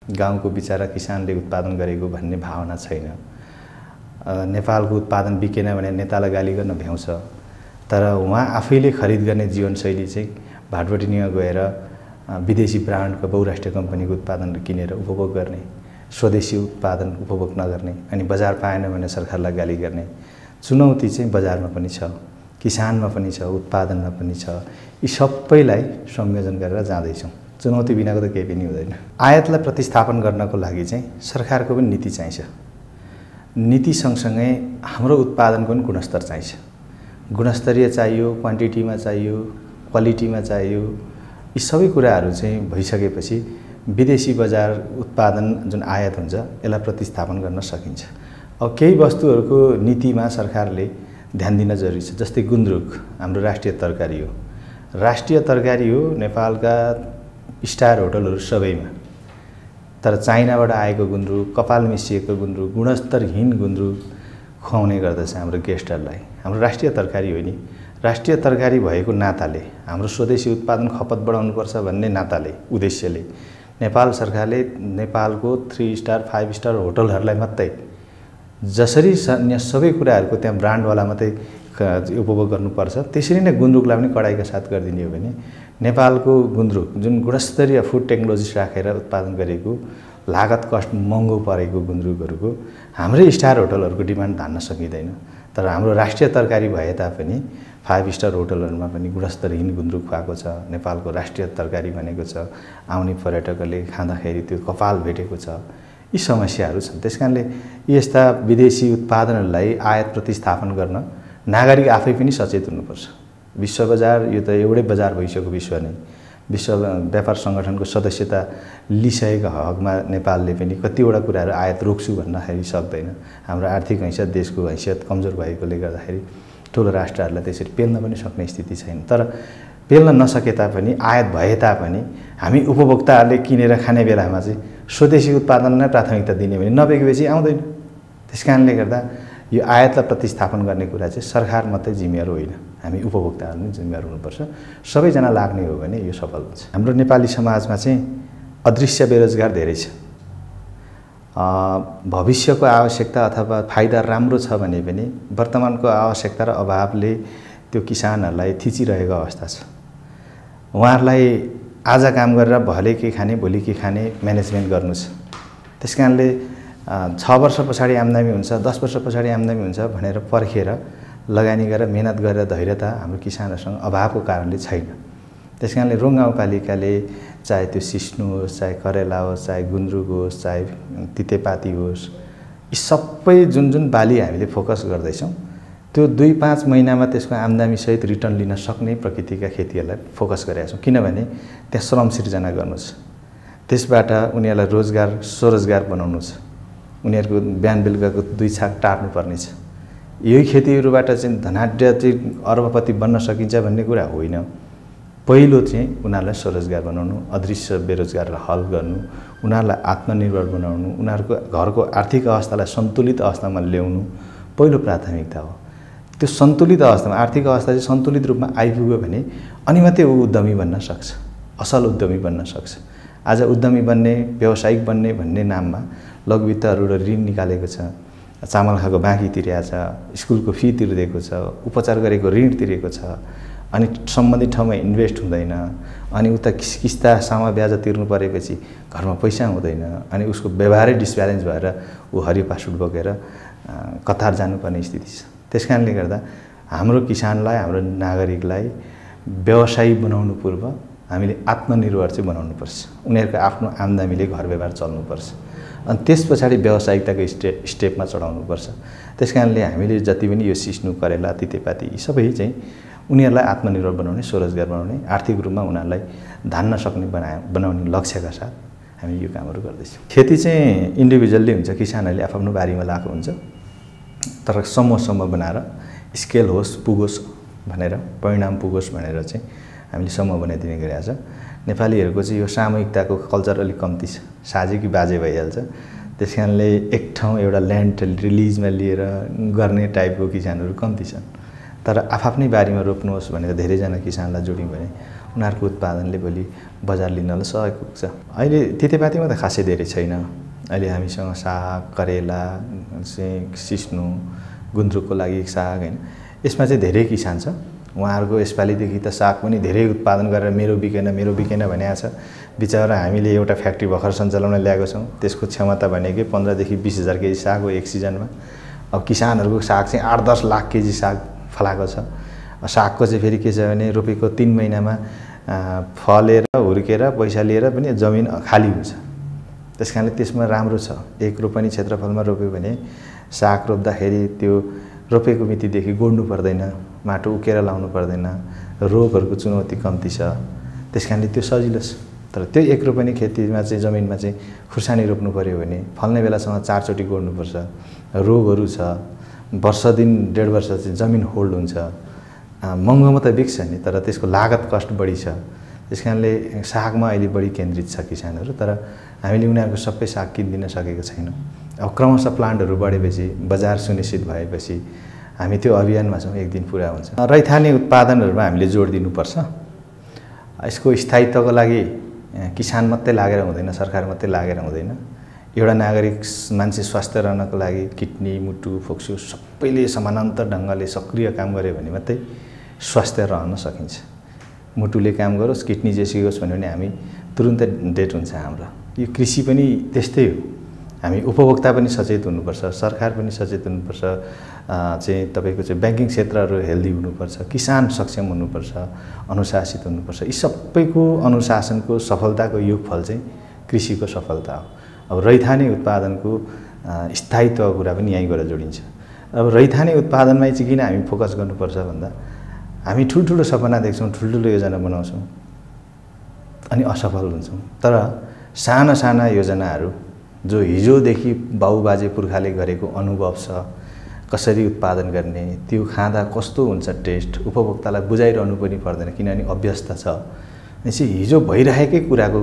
गाउँको बिचारा किसानले उत्पादन गरेको भन्ने भावना छैन। नेपालको उत्पादन बिकेन भने नेतालाई गाली गर्न भ्याउँछ, तर उहाँ आफैले खरिद गर्ने जीवनशैली चाहिँ भाटबटिनीमा गएर विदेशी ब्रान्डको बहुराष्ट्रिय कम्पनीको उत्पादन किनेर उपभोग गर्ने, स्वदेशी उत्पादन उपभोग नगर्ने, अनि बजार पाएन भने सरकारलाई गाली गर्ने चुनौती चाहिँ बजारमा पनि छ, किसानमा पनि छ, उत्पादनमा पनि छ। यी सबैलाई संयोजन गरेर जाँदैछौँ। चुनौती बिनाको त केही पनि हुँदैन। आयातलाई प्रतिस्थापन गर्नको लागि चाहिँ सरकारको पनि नीति चाहिन्छ। नीति सँगसँगै हाम्रो उत्पादनको पनि गुणस्तर चाहिन्छ। गुणस्तरीय चाहियो, क्वान्टिटीमा चाहियो, क्वालिटीमा चाहियो। यी सबै कुराहरू चाहिँ भइसकेपछि विदेशी बजार उत्पादन जुन आयात हुन्छ यसलाई प्रतिस्थापन गर्न सकिन्छ। अब केही वस्तुहरूको नीतिमा सरकारले ध्यान दिन जरुरी छ। जस्तै गुन्द्रुक हाम्रो राष्ट्रिय तरकारी हो। राष्ट्रिय तरकारी हो नेपालका स्टार होटलहरू सबैमा, तर चाइनाबाट आएको गुन्द्रुक, कपाल मिसिएको गुन्द्रुक, गुणस्तरहीन गुन्द्रुक खुवाउने गर्दछ हाम्रो गेस्टहरूलाई। हाम्रो राष्ट्रिय तरकारी हो नि। राष्ट्रिय तरकारी भएको नाताले हाम्रो स्वदेशी उत्पादन खपत बढाउनुपर्छ भन्ने नाताले उद्देश्यले नेपाल सरकारले नेपालको 3 स्टार 5 स्टार होटलहरूलाई मात्रै जसरी अन्य सबै कुराहरूको त्यहाँ ब्रान्डवाला मात्रै उपभोग गर्नुपर्छ, त्यसरी नै गुन्द्रुकलाई पनि कडाइका साथ गरिदिने हो भने नेपालको गुन्द्रुक जुन गुणस्तरीय फुड टेक्नोलोजिस्ट राखेर उत्पादन गरेको लागत कस्ट महँगो परेको गुन्द्रुकहरूको हाम्रै स्टार होटलहरूको डिमान्ड धान्न सकिँदैन। तर हाम्रो राष्ट्रिय तरकारी भए तापनि 5 स्टार होटलहरूमा पनि गुणस्तरहीन गुन्द्रुक खुवाएको छ। नेपालको राष्ट्रिय तरकारी भनेको छ। आउने पर्यटकहरूले खाँदाखेरि त्यो कपाल भेटेको छ। यी समस्याहरू छन्। त्यसकारणले यस्ता विदेशी उत्पादनहरूलाई आयात प्रतिस्थापन गर्न नागरिक आफै पनि सचेत हुनुपर्छ। विश्व बजार यो त एउटै बजार भइसक्यो। विश्व नै विश्व व्यापार सङ्गठनको सदस्यता लिइसकेको हकमा नेपालले पनि कतिवटा कुराहरू आयात रोक्छु भन्दाखेरि सक्दैन। हाम्रो आर्थिक हैसियत, देशको हैसियत कमजोर भएकोले गर्दाखेरि ठुलो राष्ट्रहरूलाई त्यसरी पेल्न पनि सक्ने स्थिति छैन। तर पेल्न नसके तापनि आयात भए तापनि हामी उपभोक्ताहरूले किनेर खाने बेलामा चाहिँ स्वदेशी उत्पादनलाई प्राथमिकता दिने भने नबेकेपछि आउँदैन। त्यसकारणले गर्दा यो आयातलाई प्रतिस्थापन गर्ने कुरा चाहिँ सरकार मात्रै जिम्मेवार होइन, हामी उपभोक्ताहरू पनि जिम्मेवार हुनुपर्छ। सबैजना लाग्ने हो भने यो सफल हुन्छ। हाम्रो नेपाली समाजमा चाहिँ अदृश्य बेरोजगार धेरै छ। भविष्यको आवश्यकता अथवा फाइदा राम्रो छ भने पनि वर्तमानको आवश्यकता र अभावले त्यो किसानहरूलाई थिचिरहेको अवस्था छ। उहाँहरूलाई आज काम गरेर भले के खाने, भोलि के खाने म्यानेजमेन्ट गर्नु छ। त्यसकारणले 6 वर्ष पछाडि आम्दानी हुन्छ, 10 वर्ष पछाडि आम्दानी हुन्छ भनेर पर्खेर लगानी गरेर मेहनत गरेर धैर्यता हाम्रो किसानहरूसँग अभावको कारणले छैन। त्यसकारणले रोङ गाउँपालिकाले चाहे त्यो सिस्नु होस्, चाहे करेला होस्, चाहे गुन्द्रुक होस्, चाहे तितेपाती होस्, यी सबै जुन जुन बाली हामीले फोकस गर्दैछौँ त्यो 2-5 महिनामा त्यसको आम्दानीसहित रिटर्न लिन सक्ने प्रकृतिका खेतीहरूलाई फोकस गरेका छौँ। किनभने त्यहाँ श्रम सिर्जना गर्नु छ, त्यसबाट उनीहरूलाई रोजगार स्वरोजगार बनाउनु छ, उनीहरूको बिहान बेलुकाको 2 छाक टार्नुपर्ने छ। यही खेतीहरूबाट चाहिँ धनाढ्य चाहिँ अरबपति बन्न सकिन्छ भन्ने कुरा होइन। पहिलो चाहिँ उनीहरूलाई स्वरोजगार बनाउनु, अदृश्य बेरोजगारलाई हल गर्नु, उनीहरूलाई आत्मनिर्भर बनाउनु, उनीहरूको घरको आर्थिक अवस्थालाई सन्तुलित अवस्थामा ल्याउनु पहिलो प्राथमिकता हो। त्यो सन्तुलित अवस्थामा आर्थिक अवस्था चाहिँ सन्तुलित रूपमा आइपुग्यो भने अनि मात्रै ऊ उद्यमी बन्न सक्छ, असल उद्यमी बन्न सक्छ। आज उद्यमी बन्ने, व्यावसायिक बन्ने भन्ने नाममा लघुवित्तहरू ऋण निकालेको छ, चामल खाएको बाँकी तिरेको छ, स्कुलको फी तिर्दिएको छ, उपचार गरेको ऋण तिरेको छ, अनि सम्बन्धित ठाउँमा इन्भेस्ट हुँदैन, अनि उता किस्ता सामा ब्याज तिर्नु परेपछि घरमा पैसा हुँदैन, अनि उसको व्यवहारै डिसब्यालेन्स भएर ऊ हरियो पासपोर्ट बोकेर कतार जानुपर्ने स्थिति छ। त्यसकारणले गर्दा हाम्रो किसानलाई, हाम्रो नागरिकलाई व्यवसायी बनाउनु पूर्व हामीले आत्मनिर्भर चाहिँ बनाउनुपर्छ। उनीहरूको आफ्नो आम्दानीले घर व्यवहार चल्नुपर्छ, अनि त्यस पछाडि व्यावसायिकताको स्टेपमा चढाउनुपर्छ। त्यसकारणले हामीले जति पनि यो सिस्नु, करेला, तितेपाती यी सबै चाहिँ उनीहरूलाई आत्मनिर्भर बनाउने, स्वरोजगार बनाउने, आर्थिक रूपमा उनीहरूलाई धान्न सक्ने बनाउने लक्ष्यका साथ हामी यो कामहरू गर्दैछौँ। खेती चाहिँ इन्डिभिजुअल्ली हुन्छ, किसानहरूले आफ्नो बारीमा लगाएको हुन्छ, तर समूह बनाएर स्केल होस्, पुगोस् भनेर, परिणाम पुगोस् भनेर चाहिँ हामीले समूह बनाइदिने गरेका छ। नेपालीहरूको चाहिँ यो सामूहिकताको कल्चर अलिक कम्ती छ, साझी कि बाजे भइहाल्छ। त्यसकारणले एक ठाउँ एउटा ल्यान्ड रिलिजमा लिएर गर्ने टाइपको किसानहरू कम्ती छन्। तर आफ्नै बारीमा रोप्नुहोस् भनेर धेरैजना किसानलाई जोड्यौँ भने उनीहरूको उत्पादनले भोलि बजार लिनलाई सहयोग पुग्छ। अहिले तितेपातीमा त खासै धेरै छैन। अहिले हामीसँग साग, करेला, चाहिँ सिस्नु, गुन्द्रुकको लागि साग हैन, यसमा चाहिँ धेरै किसान छ। उहाँहरूको यसपालिदेखि त साग पनि धेरै उत्पादन गरेर मेरो बिकेन भनेको छ। बिचरा हामीले एउटा फ्याक्ट्री भर्खर सञ्चालन ल्याएको छौँ, त्यसको क्षमता भनेकै 15 देखि 20,000 केजी साग हो एक सिजनमा। अब किसानहरूको साग चाहिँ 8-10 लाख केजी साग फलाएको छ। सागको चाहिँ फेरि के छ भने रोपेको 3 महिनामा फलेर हुर्केर पैसा लिएर पनि जमिन खाली हुन्छ। त्यसकारणले त्यसमा राम्रो छ। 1 रोपनी क्षेत्रफलमा रोप्यो भने साग रोप्दाखेरि त्यो रोपेको मितिदेखि गोड्नु पर्दैन, माटो उकेर लाउनु पर्दैन, रोगहरूको चुनौती कम्ती छ। त्यसकारणले त्यो सजिलो छ। तर त्यो 1 रोपनी खेतीमा चाहिँ जमिनमा चाहिँ खुर्सानी रोप्नु पर्यो भने फल्ने बेलासँग 4 चोटि गोड्नुपर्छ, रोगहरू छ, वर्ष दिन 1.5 वर्ष चाहिँ जमिन होल्ड हुन्छ। महँगोमा त बिक्छ नि, तर त्यसको लागत कस्ट बढी छ। त्यसकारणले सागमा अहिले बढी केन्द्रित छ किसानहरू, तर हामीले उनीहरूको सबै साग किनिदिन सकेको छैनौँ। अब क्रमशः प्लान्टहरू बढेपछि, बजार सुनिश्चित भएपछि हामी त्यो अभियानमा छौँ, एक दिन पुरा हुन्छ। रैथाने उत्पादनहरूमा हामीले जोड दिनुपर्छ। यसको स्थायित्वको लागि किसान मात्रै लागेर हुँदैन, सरकार मात्रै लागेर हुँदैन। एउटा नागरिक मान्छे स्वस्थ रहनको लागि किडनी, मुटु, फोक्सो सबैले समानान्तर ढङ्गले सक्रिय काम गऱ्यो भने मात्रै स्वस्थ रहन सकिन्छ। मुटुले काम गरोस्, किडनी जेसियोस् भन्यो भने हामी तुरुन्तै डेट हुन्छ हाम्रो। यो कृषि पनि त्यस्तै हो। हामी उपभोक्ता पनि सचेत हुनुपर्छ, सरकार पनि सचेत हुनुपर्छ, चाहिँ तपाईँको चाहिँ ब्याङ्किङ क्षेत्रहरू हेल्दी हुनुपर्छ, किसान सक्षम हुनुपर्छ, अनुशासित हुनुपर्छ। यी सबैको अनुशासनको सफलताको योगफल चाहिँ कृषिको सफलता हो। अब रैथाने उत्पादनको स्थायित्वको कुरा पनि यहीँ गएर जोडिन्छ। अब रैथाने उत्पादनमै चाहिँ किन हामी फोकस गर्नुपर्छ भन्दा हामी ठुल्ठुलो सपना देख्छौँ, ठुल्ठुलो योजना बनाउँछौँ अनि असफल हुन्छौँ। तर साना साना योजनाहरू जो हिजोदेखि बाबुबाजे पुर्खाले गरेको अनुभव छ, कसरी उत्पादन गर्ने, त्यो खाँदा कस्तो हुन्छ टेस्ट, उपभोक्तालाई बुझाइरहनु पनि पर्दैन किनभने अभ्यस्त छ। यसै हिजो भइरहेकै कुराको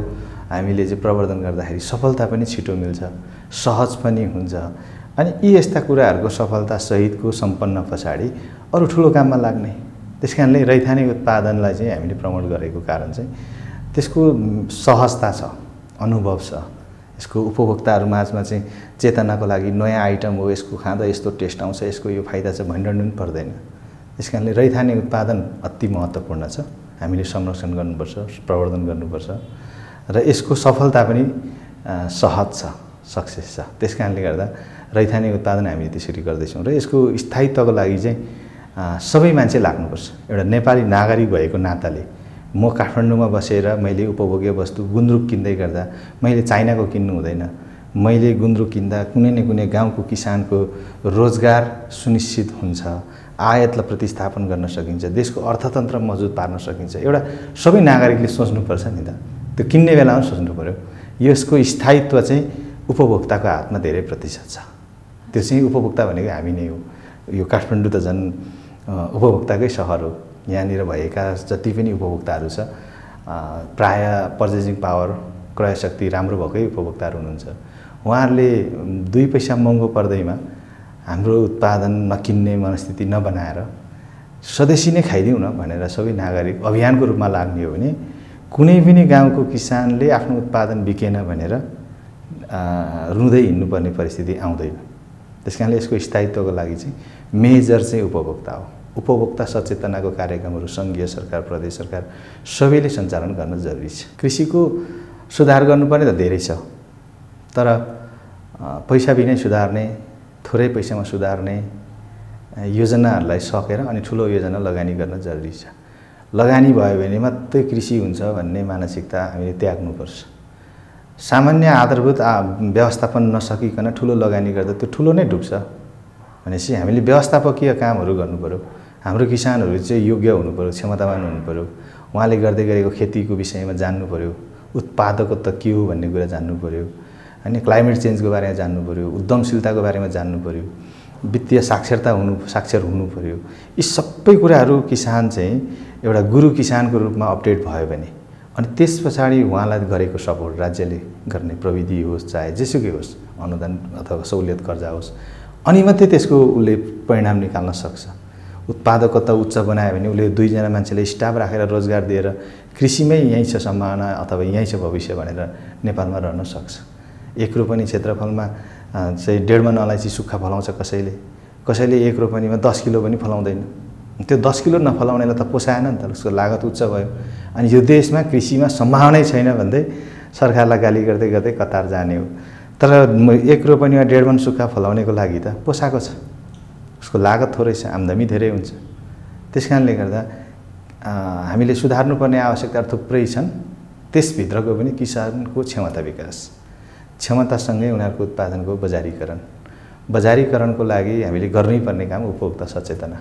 हामीले चाहिँ प्रवर्धन गर्दाखेरि सफलता पनि छिटो मिल्छ, सहज पनि हुन्छ। अनि यी यस्ता कुराहरूको सफलता सहितको सम्पन्न पछाडि अरू ठुलो काममा लाग्ने। त्यसकारणले रैथाने उत्पादनलाई चाहिँ हामीले प्रमोट गरेको कारण चाहिँ त्यसको सहजता छ, अनुभव छ। यसको उपभोक्ताहरू माझमा चाहिँ चेतनाको लागि नयाँ आइटम हो, यसको खाँदा यस्तो टेस्ट आउँछ, यसको यो फाइदा छ भनिरहनु पनि पर्दैन। त्यसकारणले रैथाने उत्पादन अति महत्त्वपूर्ण छ। हामीले संरक्षण गर्नुपर्छ, प्रवर्धन गर्नुपर्छ र यसको सफलता पनि सहज छ, सक्सेस छ। त्यसकारणले गर्दा रैथाने उत्पादन हामीले त्यसरी गर्दैछौँ र यसको स्थायित्वको लागि चाहिँ सबै मान्छे लाग्नुपर्छ। एउटा नेपाली नागरिक भएको नाताले म काठमाडौँमा बसेर मैले उपभोग्य वस्तु गुन्द्रुक किन्दै गर्दा मैले चाइनाको किन्नु हुँदैन। मैले गुन्द्रुक किन्दा कुनै न कुनै गाउँको किसानको रोजगार सुनिश्चित हुन्छ, आयातलाई प्रतिस्थापन गर्न सकिन्छ, देशको अर्थतन्त्र मजबुत पार्न सकिन्छ। एउटा सबै नागरिकले सोच्नुपर्छ नि त, त्यो किन्ने बेलामा सोच्नु पर्यो। यसको स्थायित्व चाहिँ उपभोक्ताको हातमा धेरै प्रतिशत छ। त्यो चाहिँ उपभोक्ता भनेको हामी नै हो। यो काठमाडौँ त झन् उपभोक्ताकै सहर हो। यहाँनिर भएका जति पनि उपभोक्ताहरू छ प्रायः पर्चेजिङ पावर, क्रय शक्ति राम्रो भएकै उपभोक्ताहरू हुनुहुन्छ। उहाँहरूले 2 पैसा महँगो पर्दैमा हाम्रो उत्पादन नकिन्ने मनस्थिति नबनाएर स्वदेशी नै खाइदिउँ न भनेर सबै नागरिक अभियानको रूपमा लाग्ने हो भने कुनै पनि गाउँको किसानले आफ्नो उत्पादन बिकेन भनेर रुँदै हिँड्नुपर्ने परिस्थिति आउँदैन। त्यसकारणले यसको स्थायित्वको लागि चाहिँ मेजर चाहिँ उपभोक्ता हो। उपभोक्ता सचेतनाको कार्यक्रमहरू सङ्घीय सरकार, प्रदेश सरकार सबैले सञ्चालन गर्न जरुरी छ। कृषिको सुधार गर्नुपर्ने त धेरै छ, तर पैसा बिनै सुधार्ने, थोरै पैसामा सुधार्ने योजनाहरूलाई सकेर अनि ठुलो योजना लगानी गर्न जरुरी छ। लगानी भयो भने मात्रै कृषि हुन्छ भन्ने मानसिकता हामीले त्याग्नुपर्छ। सामान्य आधारभूत व्यवस्थापन नसकिकन ठुलो लगानी गर्दा त्यो ठुलो नै डुब्छ। भनेपछि हामीले व्यवस्थापकीय कामहरू गर्नु पर्यो। हाम्रो किसानहरू चाहिँ योग्य हुनु पर्यो, क्षमतावान हुनु पर्यो। उहाँले गर्दै गरेको खेतीको विषयमा जान्नु पर्यो, उत्पादकता के हो भन्ने कुरा जान्नु पर्यो, अनि क्लाइमेट चेन्जको बारेमा जान्नु पर्यो, उद्यमशीलताको बारेमा जान्नु पर्यो, वित्तीय साक्षर हुनु पर्यो। यी सबै कुराहरू किसान चाहिँ एउटा गुरु किसानको रूपमा अपडेट भयो भने अनि त्यसपछाडि उहाँलाई गरेको सपोर्ट राज्यले गर्ने प्रविधि होस्, चाहे जेसुकै होस्, अनुदान अथवा सहुलियत कर्जा होस्, अनि मात्रै त्यसको उसले परिणाम निकाल्न सक्छ। उत्पादकता उच्च बनायो भने उसले 2 जना मान्छेले स्टाफ राखेर रोजगार दिएर कृषिमै यही छ सम्भावना अथवा यही छ भविष्य भनेर नेपालमा रहन सक्छ। 1 रोपनी क्षेत्रफलमा चाहिँ 1.5 मन अलैँची सुक्खा फलाउँछ कसैले 1 रोपनीमा 10 किलो पनि फलाउँदैन। त्यो 10 किलो नफलाउनेलाई त पोसाएन नि त, उसको लागत उच्च भयो। अनि यो देशमा कृषिमा सम्भावनै छैन भन्दै सरकारलाई गाली गर्दै गर्दै कतार जाने हो। तर 1 रोपनीमा 1.5 मन सुक्खा फलाउनेको लागि त पोसाएको छ, उसको लागत थोरै छ, आम्दानी धेरै हुन्छ। त्यसकारणले गर्दा हामीले सुधार्नुपर्ने आवश्यकताहरू थुप्रै छन्। त्यसभित्रको पनि किसानको क्षमता विकास, क्षमतासँगै उनीहरूको उत्पादनको बजारीकरणको लागि हामीले गर्नै पर्ने काम उपभोक्ता सचेतना।